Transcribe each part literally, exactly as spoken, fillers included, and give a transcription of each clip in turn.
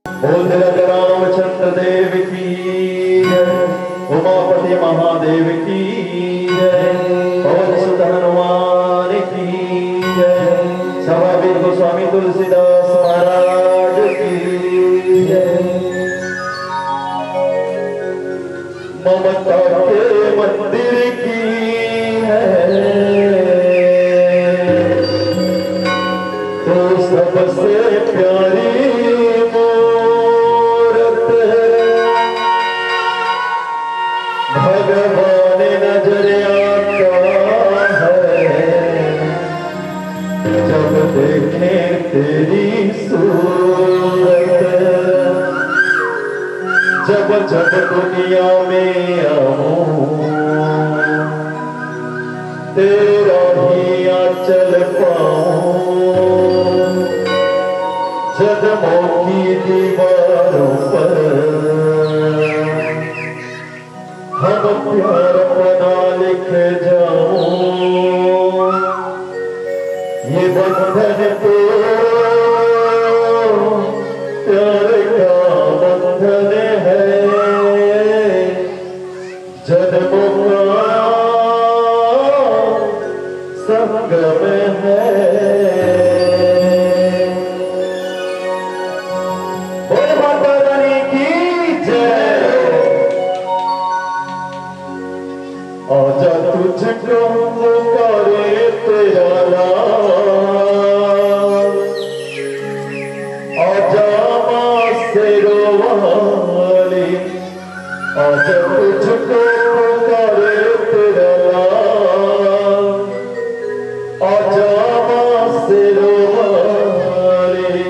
बोल राजा रामचंद्र देव की जय, उमापति महादेव की जय, पवन सुत हनुमान की जय, सभावीर गोस्वामी तुलसीदास महाराज की जय। ममता के मंदिर की है तो सबसे प्यारी मूरत है। भगवान नजर आता है जब देखें तेरी सूरत। जब जब दुनिया में आऊं, तेरा ही आंचल पाऊं। जन्मों की दीवारों पर हम प्यार अपना लिख जाऊं। ये बंधन तो प्यार का बंधन है, जन्मों का संगम है। बोल माता रानी की जय। आजा तुझको पुकारे तेरा लाल, आजा माँ शेरों वाली, आजा तुझको पुकारे तेरा लाल, आजा माँ शेरों वाली।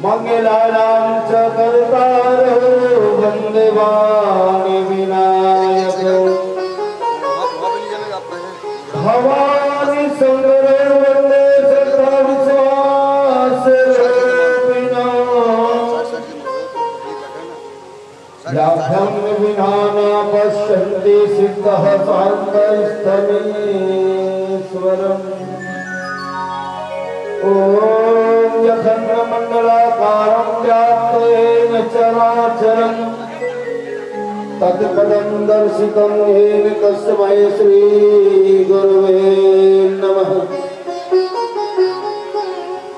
मंगलानां च कर्तारौ वन्दे वाणि विनायकौ। भवानि शंकरौ वन्दे श्रद्धा विश्वास रूपिणौ। याभ्यां विना न पश्यन्ति सिद्धः शान्तः स्थलीश्वरम्। ॐ अखण्डमण्डलाकारं व्याप्तं येन चराचरम्। तत्पदं दर्शितं येन तस्मै श्रीगुरवे नमः।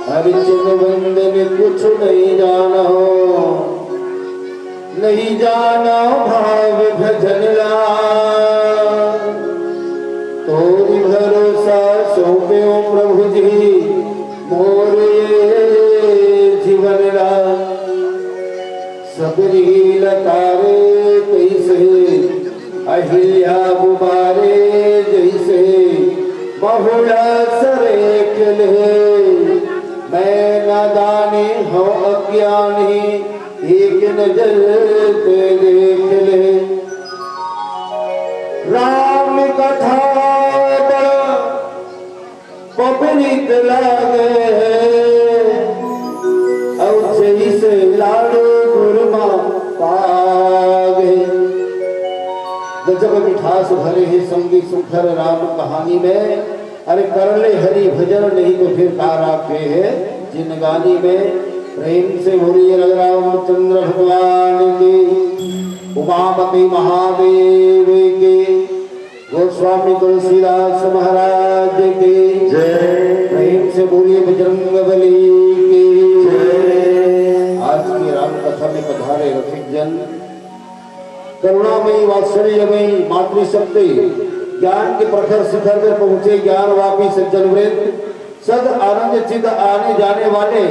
हरि चिन्ह वंदन कुछ नहीं जानो, नहीं जानो भाव भजन ला। तोरी भरोसा सौंप्यो प्रभु जी, मोर ये जीवन ला। सबरी लतारे तैसे अहिल्या गुबारे जैसे, बहुला सरेक ले। मैं नादानी हूँ अज्ञानी, एक नजर ते देख ले। राम कथा बड़ा पपनीत लागे हे, अउ जइसे लाडू गुर म पागे। गजब मिठास भरे हे संगी सुंदर राम कहानी में। अरे कर ले हरि भजन, नहीं तो फिर का राखे हे जिनगानी में। प्रेम से बोलिए रघुराम चंद्र भगवान की, उमापति महादेव की, गोस्वामी तुलसीदास महाराज की जय। प्रेम से बोलिए बजरंग बली की जय। आज की राम कथा में पधारे रसिक जन, करुणामयी वात्सल्यमयी मातृशक्ति, ज्ञान के प्रखर शिखर में पहुंचे ज्ञानवापी सज्जन वृंद, सद आनंद चित आने जाने वाले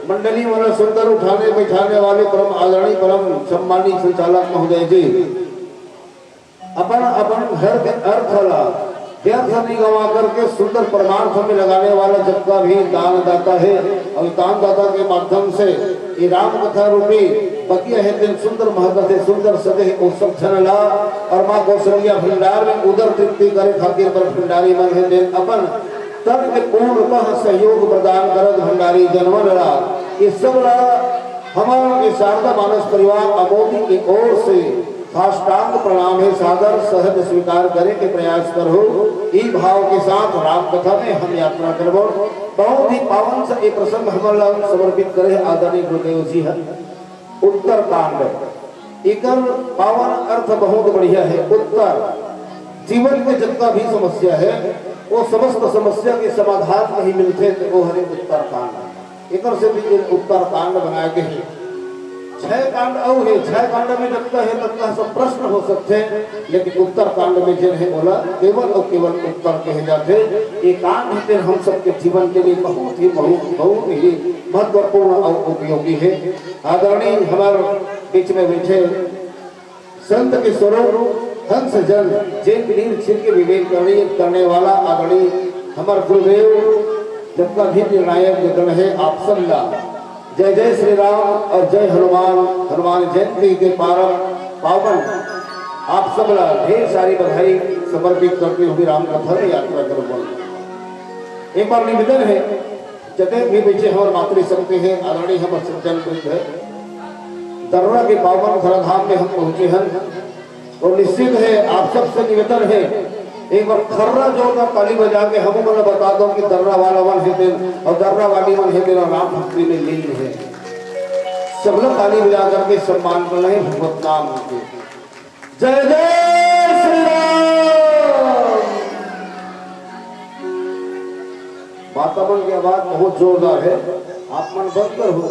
मंडली वाला सुंदर उठाने बैठाने वाले परम आदरणीय परम सम्मानित संचालक महोदय जी, अपन अपन घर के अर्थ ला व्यर्थ नहीं गवा करके सुंदर परमार्थ में लगाने वाला जब का भी दानदाता है, और दानदाता के माध्यम से ये राम कथा रूपी बगिया हे तेन सुंदर महकथे सुंदर सदे हे ओ सब झन ला और माँ कौशल्या भंडार में उदर तृप्ति करे खातिर बर भंडारी मन हे तेन अपन तन के पूर्णतः सहयोग प्रदान करत भंडारी जनमन ला ये सब ला हमर ये शारदा मानस परिवार अमोदी के ओर से साष्टांग प्रणाम हे, सादर सहज स्वीकार करे के प्रयास करहु। ई भाव के साथ राम कथा में हम यात्रा करबो। बहुत ही पावन सा ये प्रसंग हमन ला समर्पित करे हे आदरणीय गुरुदेव जी हे। उत्तर कांड, एकर पावन अर्थ बहुत बढ़िया हे। उत्तर जीवन के जतका भी समस्या हे, वो समस्त समस्या के समाधान कहीं मिलथे तो वो हरे उत्तर कांड। एकर से भी एक उत्तर कांड बनाए गे हे। छह कांड अउ हे, छह कांड में जतका हे ततका सब प्रश्न हो सकथे, लेकिन उत्तर कांड में जेन हे ओला केवल अउ केवल उत्तर कहे जाथे। ये कांड हे तेन हम सबके जीवन के लिए बहुत ही बहुत, बहुत ही महत्वपूर्ण अउ उपयोगी हे। आदरणीय हमर बीच में बैठे संत के स्वरूप हंस जन, जेन नीर छिर के विवेक करने, करने वाला आदरणीय हमर गुरुदेव जगत का भी निर्णायक जगन हे, आप सब ला जय जय श्री राम और जय हनुमान, हनुमान जयंती के पावन पावन आप सब ला ढेर सारी बधाई समर्पित करते हुए राम कथा में यात्रा करूंगा। एक बार निवेदन है, जते भी बैठे हैं और मातृ शक्ति है, आदरणीय हमर सज्जन वृंद है, दर्रा के पावन धराधाम में हम पहुंचे हैं, तो निश्चित है आप सबसे निवेदन है, एक बार खर्रा जोरदार ताली बजा के हम मन बता दो कि दर्रा वाला मन हे तेन और दर्रा वाली मन हे तेन राम भक्ति में लीन है। सब लोग ताली बजा करके सम्मान कर रहे हैं भगवत नाम के। जय जय श्री राम। माता मन के आवाज बहुत जोरदार है, आप मन बंद कर हो।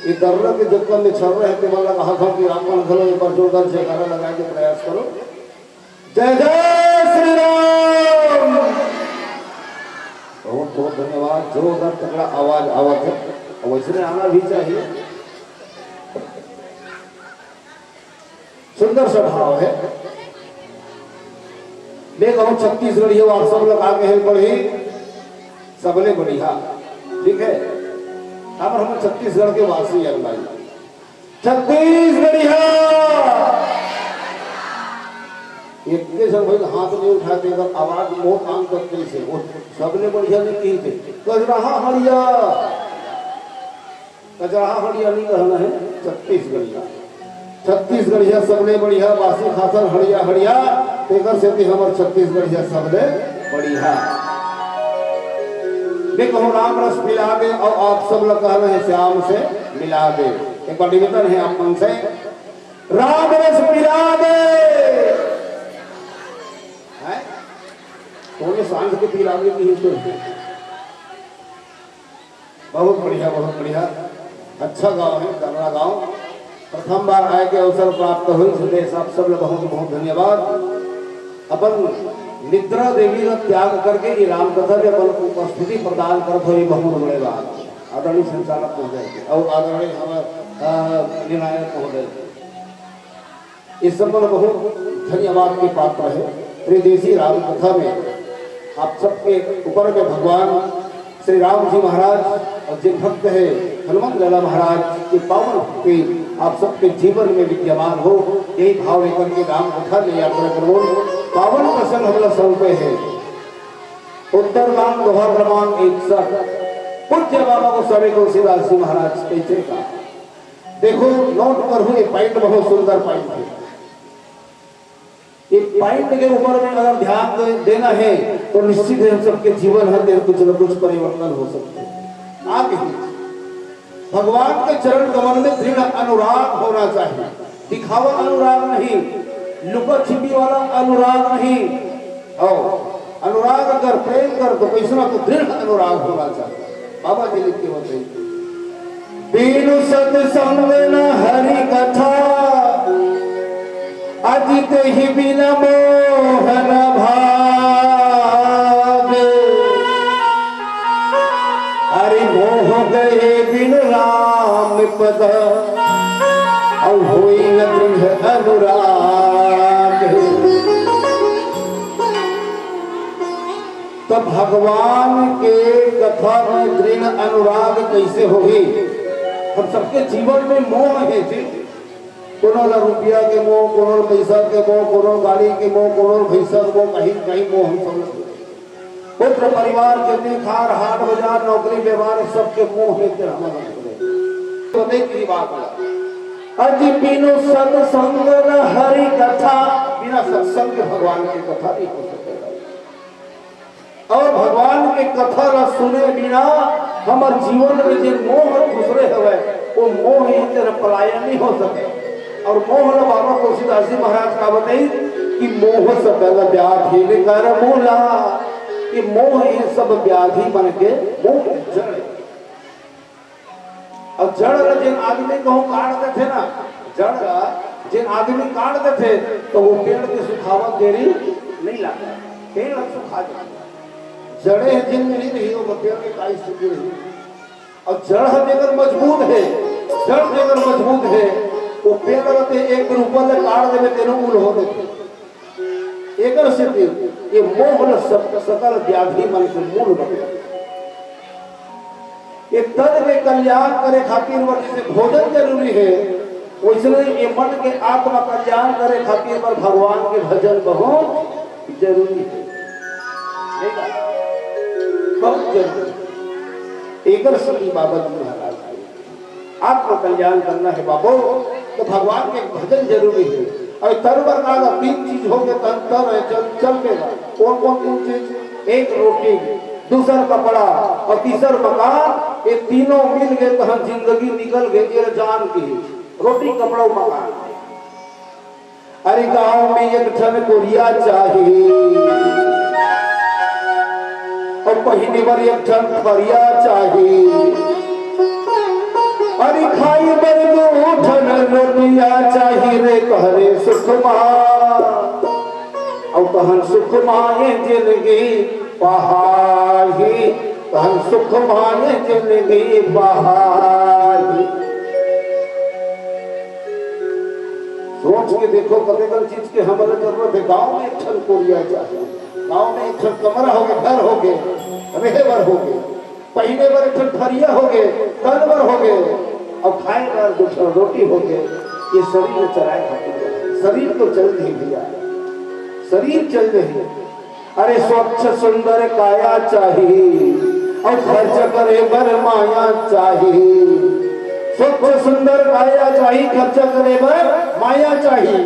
ये दर्रा के जतका में छर रहे ते मन लगा हाथ कि आप मन घलो एक बार जोरदार जयकारा लगाए के प्रयास करो। जय जय श्री राम। बहुत बहुत धन्यवाद, जोरदार तगड़ा आवाज आवत है और वैसने आना भी चाहिए। सुंदर स्वभाव है। मैं कहूँ छत्तीसगढ़ी हो, आप सब लोग आगे हैं बढ़ी, सबले बढ़िया। ठीक है, अब हम छत्तीसगढ़ के वासी हैं भाई, छत्तीसगढ़िया। एक के संग भाई हाथ नहीं उठाते, अगर आवाज मोर काम करते से वो सबले बढ़िया नहीं कही थे, कजरहा हड़िया। कजरहा हड़िया नहीं कहना है, छत्तीसगढ़िया। छत्तीसगढ़िया सबले बढ़िया, बासी खासन हड़िया हड़िया, तेकर सेती हमर छत्तीसगढ़िया सबले बढ़िया। मैं कहूँ राम रस पिला दे और आप सब लोग कहना है श्याम से मिला दे। एक बार निवेदन है आप मन से, राम रस पिला दे। हैं? तो ये सांझ के पिला दे कि तो बहुत बढ़िया, बहुत बढ़िया। अच्छा गांव है दर्रा गांव। प्रथम बार आए के अवसर प्राप्त हुई, संदेश आप सब लोग बहुत बहुत धन्यवाद। अपन निद्रा देवी का त्याग करके ये राम कथा में अपन उपस्थिति प्रदान करत हो, ये बहुत बड़े बात है। आदरणीय संचालक महोदय जी और आदरणीय हमारे, अ, निर्णायक महोदय जी। इस सब मन बहुत धन्यवाद के पात्र है। त्रिदेशी राम कथा में आप सबके ऊपर में भगवान श्री राम जी महाराज और जिन भक्त है हनुमंत लाला महाराज की पावन भक्ति आप सबके जीवन में विद्यमान हो, यही भाव लेकर के राम कथा में यात्रा करो। पावन प्रसंग हमला सौंपे है। उत्तर मांग दोहा क्रमांक इकसठ। पूज्य बाबा गोस्वामी तुलसीदास जी महाराज कैसे का, देखो, नोट करहू, ये पॉइंट बहुत सुंदर पॉइंट है। ये पॉइंट के ऊपर में अगर ध्यान दे-, देना है तो निश्चित ही हम सबके जीवन हर दिन कुछ न कुछ परिवर्तन हो सकते हैं। आगे भगवान के चरण कमल में दृढ़ अनुराग होना चाहिए, दिखावा अनुराग नहीं, लुका छिपी वाला अनुराग नहीं। और अनुराग अगर प्रेम कर तो कैसना तो दृढ़ अनुराग होना चाहिए। बाबा जी लिख के बताइए, बिनु सत्संग न हरि कथा, अजित ही बिन मोहन भाग। हरि मोह गए बिन राम पद, और होई न दृढ़ अनुराग। तो भगवान के कथा में दृढ़ अनुराग कैसे होही? हम सबके जीवन में मोह है जी। कोनो ला रुपया के मोह, कोनो ला पैसा के मोह, कोनो ला गाड़ी के मोह, कोनो ला भैंसा के मोह, कहीं कहीं मोह हम सब लोग। पुत्र परिवार, जमीन खार, हाट बाजार, नौकरी व्यवहार, सबके मोह है तेरा मन में। तो देख की बात है। अति बिनु सत्संग न हरि कथा, बिना सत्संग के भगवान की कथा नहीं हो सकेगा। और भगवान के कथा ला सुने बिना हमर जीवन में जे मोह घुसरे हवय, वो मोह ही तेरा पलायन नहीं हो सके। और मोह ला बाबा तुलसीदास जी महाराज का बताई कि मोह सकल व्याधि विकर मूला, कि मोह ये सब व्याधि मन के मूल जड़ है। अउ जड़ ल जेन आदमी कहूँ काट देथे ना, जड़ ल जेन आदमी काट देथे, तो वो पेड़ के सुखावत देरी नहीं लागय, पेड़ ह सुखा जाथे। जड़े ह जेन नइ रही, वो पेड़ के का स्थिति रही? अउ जड़ ह जेकर मजबूत हे, जड़ जेकर मजबूत हे, वो पेड़ ल ते एक रूपा ले काट देबे, तेनो मूल हो देथे। एकर सेती ये मोह ल सक-, सकल व्याधि मन के मूल बने। ये तन के कल्याण करे खातिर बर जैसे भोजन जरूरी है, वैसने ये मन के आत्मा कल्याण करे खातिर बर भगवान के भजन बहुत जरूरी है। नहीं बा? बहुत जरूरी है। एकर सेती बाबा जी महाराज के आत्म कल्याण करना है बाबू, तो भगवान के भजन जरूरी है। अउ तन बर का तीन चीज हो गए, तन, तन है, चल, चल के बा। कौन कौन तीन चीज? एक रोटी, दूसर कपड़ा अउ तीसर मकान। ये तीनों मिल गए तहन जिंदगी निकल गए, ये जान के। रोटी, कपड़ा, मकान। अरे गांव में एक ठन कोरिया चाही, अउ पहिने बर एक ठन थरिया चाही, अरे खाई बर दू ठन रोटिया चाही रे, कह रे सुखमा। अउ तहन सुखमा ये जिंदगी पहाही, तहन सुखमा ये जिंदगी पहाही। सोच के देखो, कतेकन चीज के हमला जरूरत है। गांव में एक ठन कोरिया चाही, गांव में एक ठन कमरा होगे, घर होगे, रहे बर होगे। पहिने बर एक ठन थरिया होगे, तन बर होगे, अउ खाए बर दू ठन रोटी होगे। ये शरीर ल चलाए खातिर, शरीर तो चल नहीं भैया, शरीर चल नहीं। अरे स्वच्छ सुंदर काया चाही, अउ खर्च करे बर माया चाही। स्वच्छ सुंदर काया चाही, खर्च करे बर माया चाही।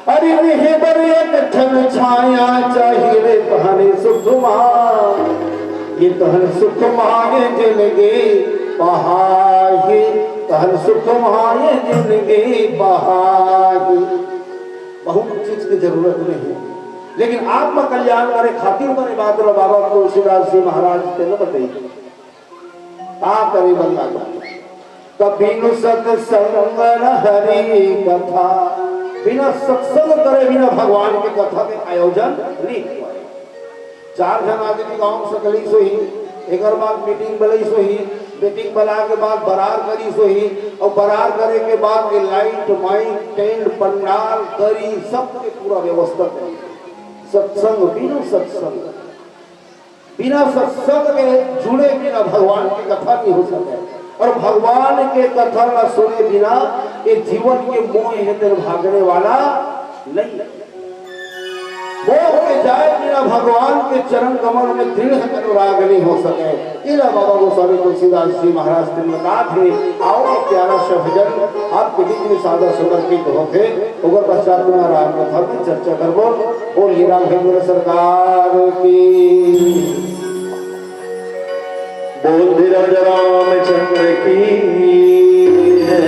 अरे देहे बर एक ठन छाया चाही रे, तहन सुख मा, ये तहन सुख मांगे जिंदगी पहाही, तहन सुख मांगे जिंदगी पहाही। बहुत चीज की जरूरत नहीं, लेकिन आत्म कल्याण करे खातिर मने बात ला बाबा तुलसीदास जी महाराज तेला बताई। का करे बर लागथे? त बिनु सत्संग न हरि कथा, बिना सत्संग करे बिना भगवान के कथा के आयोजन नहीं होय। चार झन आदमी गांव में सकलीस होही, एकर बाद मीटिंग बलईस होही, मीटिंग बला के बाद बरार करीस होही, अउ बरार करे के बाद ये लाइट, माइक, टेंट, पंडाल, दरी, सब के पूरा व्यवस्था करीस। सत्संग, बिनु सत्संग, बिना सत्संग के जुड़े बिना भगवान के कथा नहीं हो सके, अउ भगवान के कथा ला सुने बिना ये जीवन के मोह हे तेन भागने वाला नहीं। मोह के जाए बिना भगवान के चरण कमल में दृढ़ अनुराग नहीं हो सके। इला बाबा गोस्वामी तुलसीदास जी महाराज तिलकात हे। आओ, एक प्यारा सा भजन आपके बीच में सादर समर्पित होथे, ओकर पश्चात में राम कथा में चर्चा करबो। बोलिए राघवेंद्र सरकार की। बोल धीरज रामचंद्र की जय।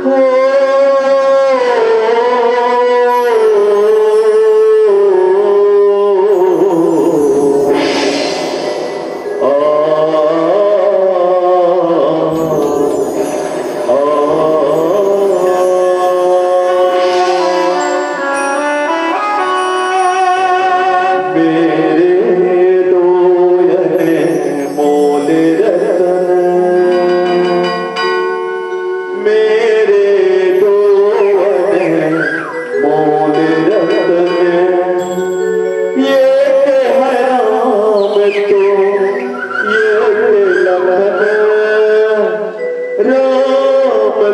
हो। मेरे दोयन मोल रतन, मेरे दोयन मोल रतन, एक है राम तो एक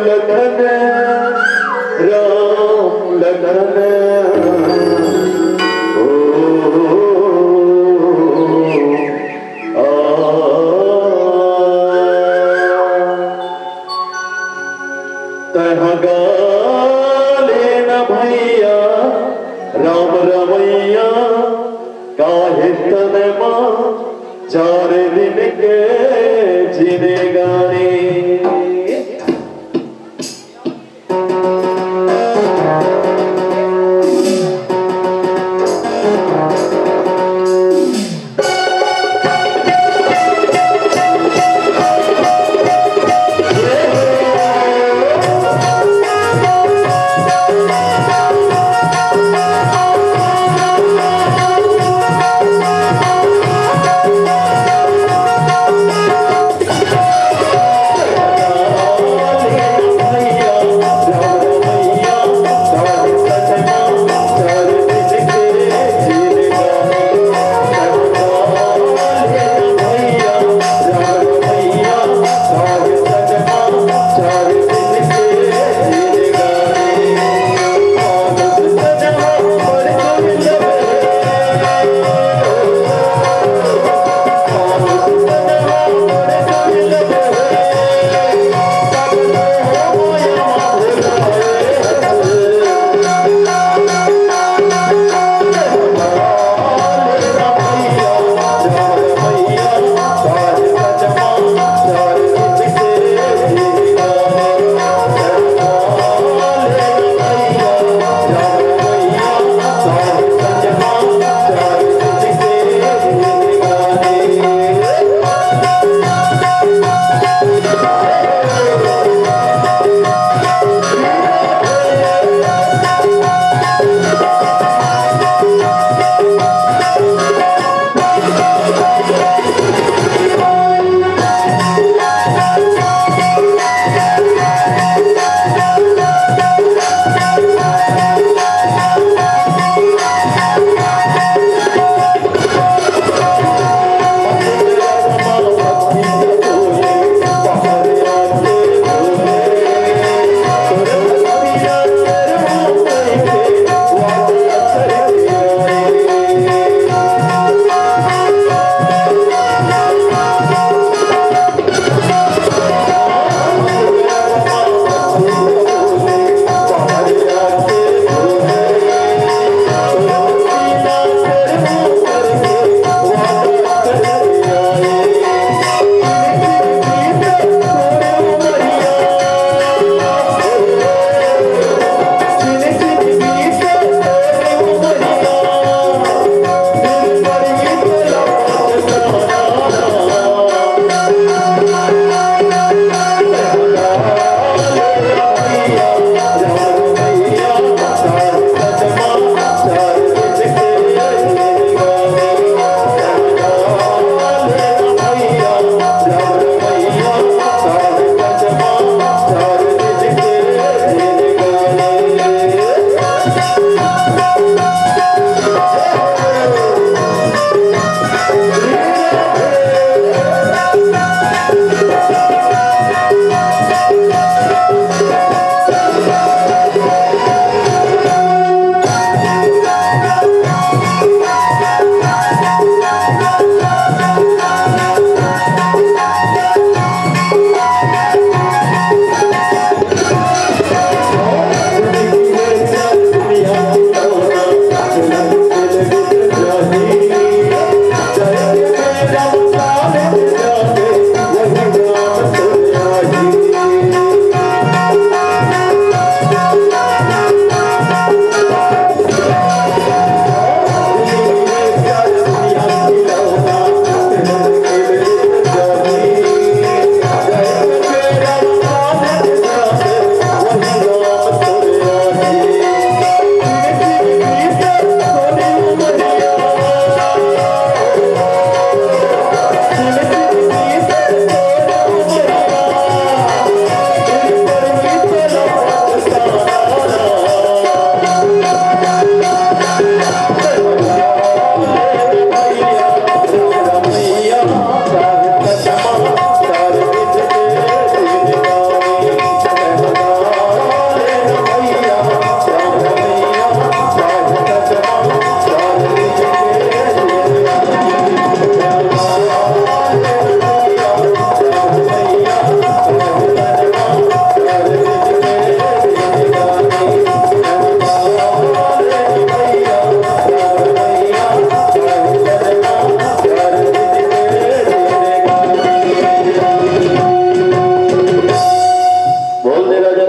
लखन, राम लखन, राम लखन। ओ, आ, तह गाले न भैया राम रमैया, काहे तन मा चार दिन के जिनगानी।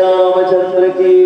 रामचंद्र की